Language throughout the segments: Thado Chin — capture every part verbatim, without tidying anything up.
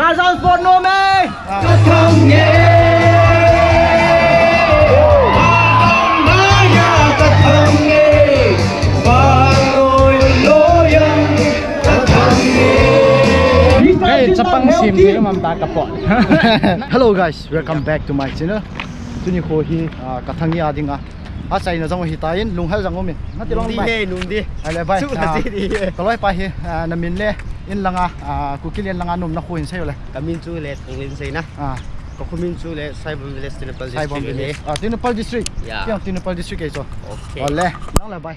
Kazan Sport no me. Hey, chapang sim thei mam ta ka po. Hello guys, welcome back to my channel. Tuni kho hi, ah, ka thang ya dinga. A chaina jong hi ta in, lunghel jong um in. Nati long bai. Nungdi he, nungdi. Ai le bai. Chu la chi di he. Ka loi pa hi, ah, na min le, in langa, ah, Kuki le in langa nom na kho in sei le. Ka min chu le Thanglen sei na. Ah. Ka kho min chu le Saibam Village, Tengnoupal District. Saibam Village. Ah, Tengnoupal District. Ya. Tengnoupal District ke so. Okay. Ole, nang le bai.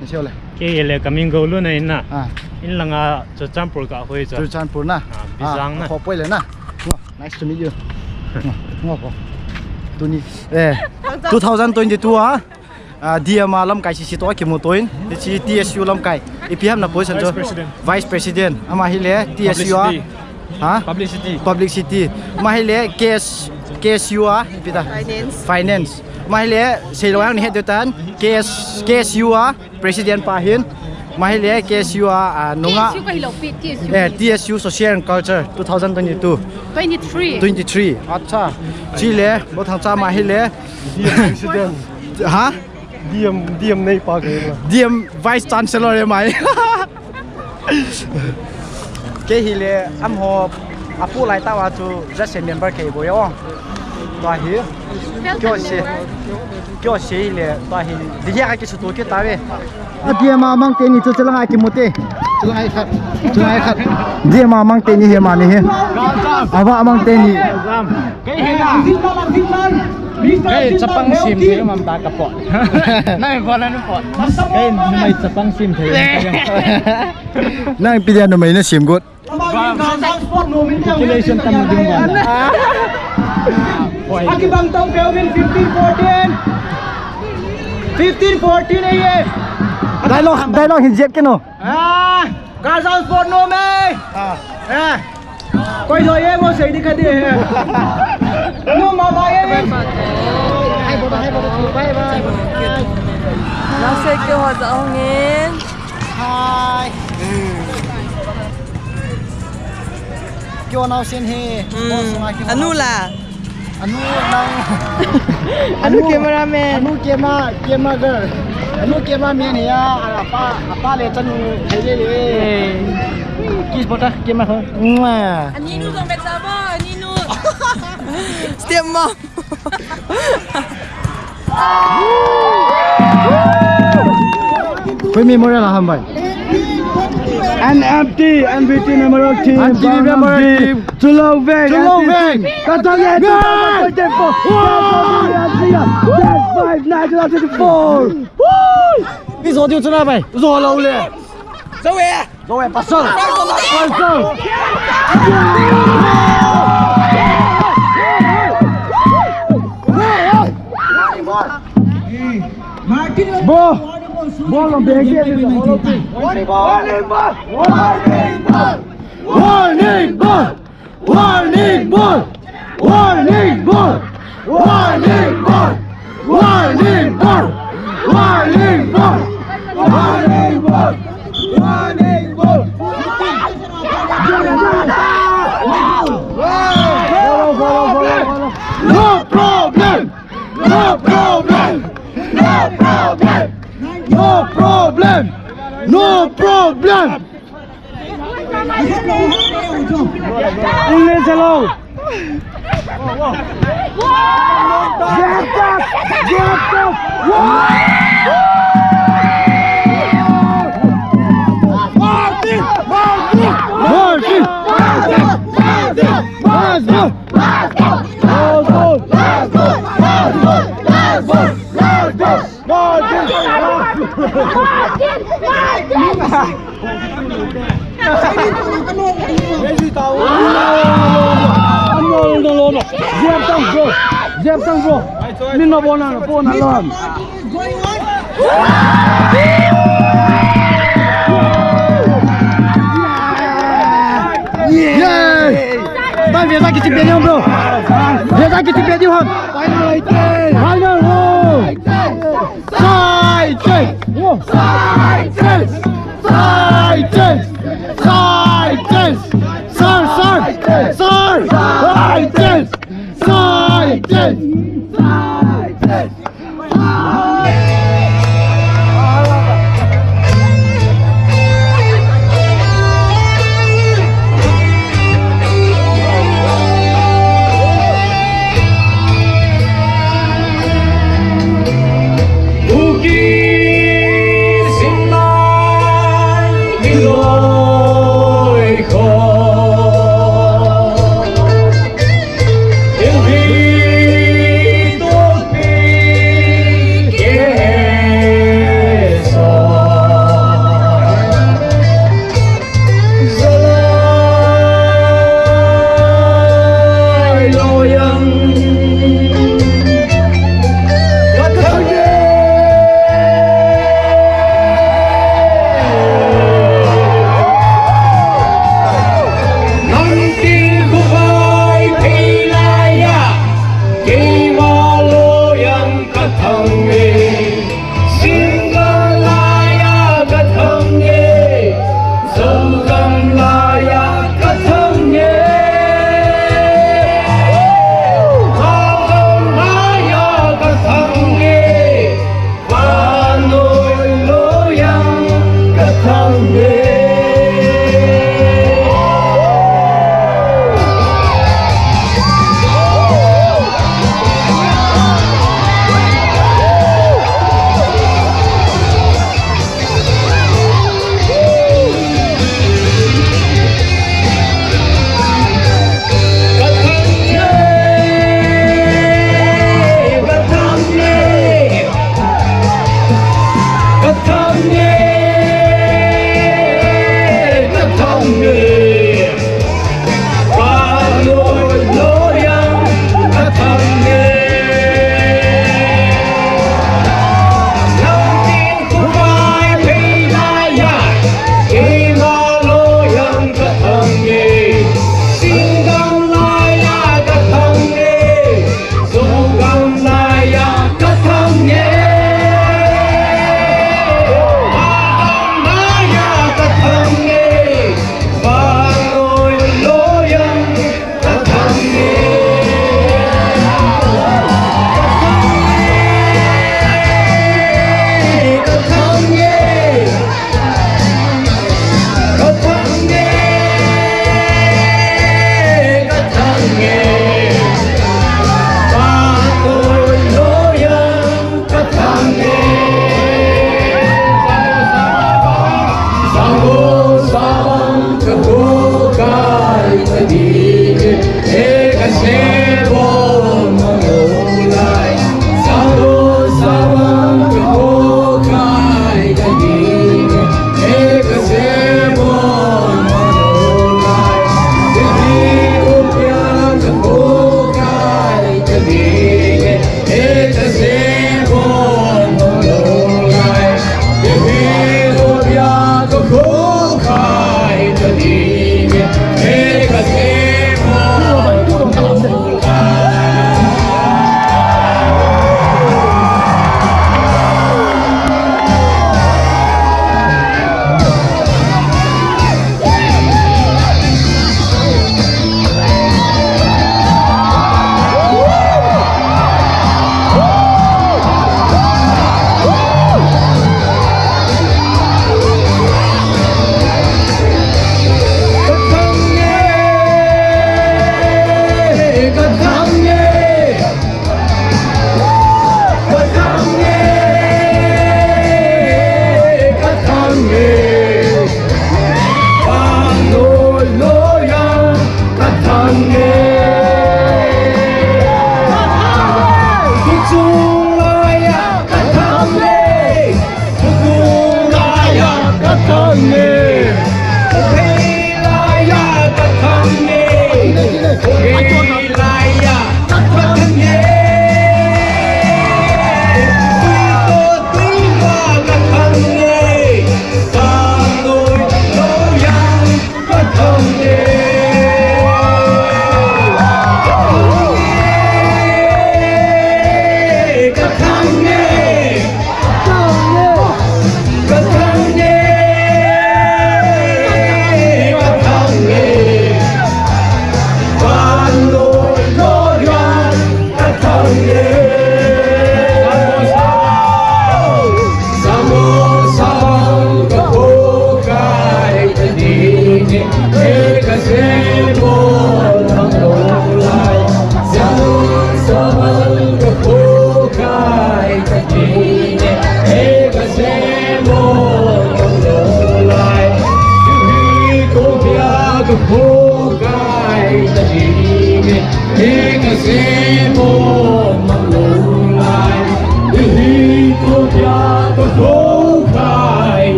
Ni sei le. Ke le ka min Golu na in na. Ah. In langa Churachandpur ka hoi chu. Churachandpur na. Ah, Bijang na. Kho poi le na. Nice to meet you. Ngo ko. Tuni. Eh, two thousand twenty-two a, ah, D M a lamkai sisi to kimu toin. Hichi T S U lamkai. Ipi ham na position chu? Vice President. Vice President. Ama hi le T S U a. Ha? Publicity. Publicity. Ama hi le K S, K S U a. Ipi ta? Finance. Finance. Ama hi le sei lo yang ni het de tan. K S, K S U a. President pa hin, ama hi le K S U a, a, nunga. T S U ka hi lo pi, T S U. Eh, T S U Social and Culture two thousand twenty-two. Twenty-three. Twenty-three. Acha. Chi le, bo thang cha ama hi le. D M President. Ha? D M, D M nei pa ke. D M Vice Chancellor e mai. Ke hi le, am ho, apu lai ta wa chu, just a member ke bo yo. Tua hi. Kyo se. Kyo se le, tua hi. Di ya ki su to ki ta ve. A D M a mang te ni chu chalanga kimu te. Chalanga khat. Chalanga khat. D M a mang te ni hi ma ni hi. Ava mang te ni. Hey, chapang sim thei mam ta ka po. Nai po na po. Hey, numei chapang sim thei. Nang pi dia numei na sim got. Population tam na ding ba. Akibang tong Kelvin fifteen fourteen. Fifteen fourteen eh. Dialogue, dialogue hin jep ke no. Ah, Garzam Sport no me. Ah. Eh. Koi jo ye mo sei di kadi he. No ma ba ye. Hai bo hai bo bye bye. Nang sei ke ho ja hong in. Hai. Kyo nao sen he. Hmm. Anu la. Anu nang. Anu cameraman. Anu camera, camera girl. Anu cameraman he ya. Apa, apa le chanu. Hai le le. Eh. Kiss bota camera ho. Mwah. Aninu jong beta ba, aninu. Step mom. Koi memorial ham bai. N M T, N B T memorial team, N M T memorial team. Chulou Veng, Chulou Veng. Katang ya, Veng. That's five, nine, two thousand four. Ni zo diu chuna bai. Zo lou le. Zo e. Go away, pastor. Pastor. Bro, ball on the head. Warning ball. Warning ball. Warning ball. Warning ball. Warning ball! Warning ball! Warning ball! Warning ball! Warning ball! Warning ball! No problem! No problem! No problem! No problem! No problem! English hello. Get up! Get up! Martin! Martin! Martin! Martin! Martin! Martin! Martin! Zep tang bro. Zep tang bro. Min na bona na bona lon. Yay! Bye, veta kiti bedi hon, bro. Veta kiti bedi hon. Final, final, oh. Side change! Side change! Side change! Side change! Sir, sir!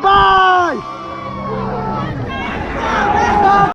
Bye.